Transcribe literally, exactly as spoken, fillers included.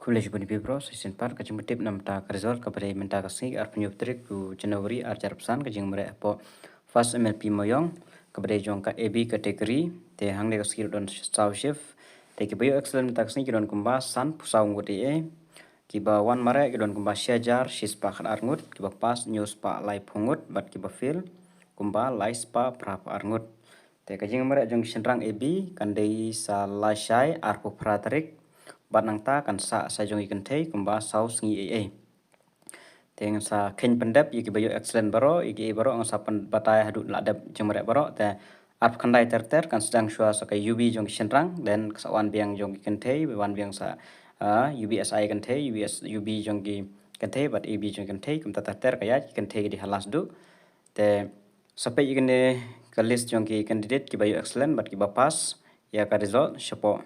Khublei shibun ïa phi bro, sa shisien pat ka jingpyntip namar ka result kaba dei mynta ka sngi arphew hynñiew tarik u January arhajar arphew san, ka jingmareh hapoh First M L P Mawiong kaba dei jong ka A B category. Te hangne ka sngi don saw shift. Te kiba ïoh excellent mynta ka sngi ki don kumba sanphew saw ngut ei ei. Kiba wan mareh ki don kumba shi hajar shispah khatar ngut, kiba pass hynñiew spah laiphew ngut, bad kiba fail kumba laispah phraphew ar ngut. Te ka jingmareh jong ki shynrang A B kan dei sa lashai arphew phra tarik, bad nangta kan sah sa jong ki kynthei kumba saw sngi ei ei. Te ngan sa kheiñ pyndep ïa kiba ïoh excellent baroh, ïa ki baroh ngan sa pynbatai haduh la dep jingmareh baroh. Te arphew khyndai ter ter kan sdang shuwa sa ka U B jong ki shynrang, then ka sa wan biang jong ki kynthei, wan biang sa, ah, U B S I kynthei, U B S, U B jong ki kynthei bad A B jong ki kynthei, kumta ter ter ka ïaid, ki kynthei ki dei ha last duh. Te sa peit ïa kane ka list jong ki candidate kiba ïoh excellent bad kiba pass ïa ka result shapoh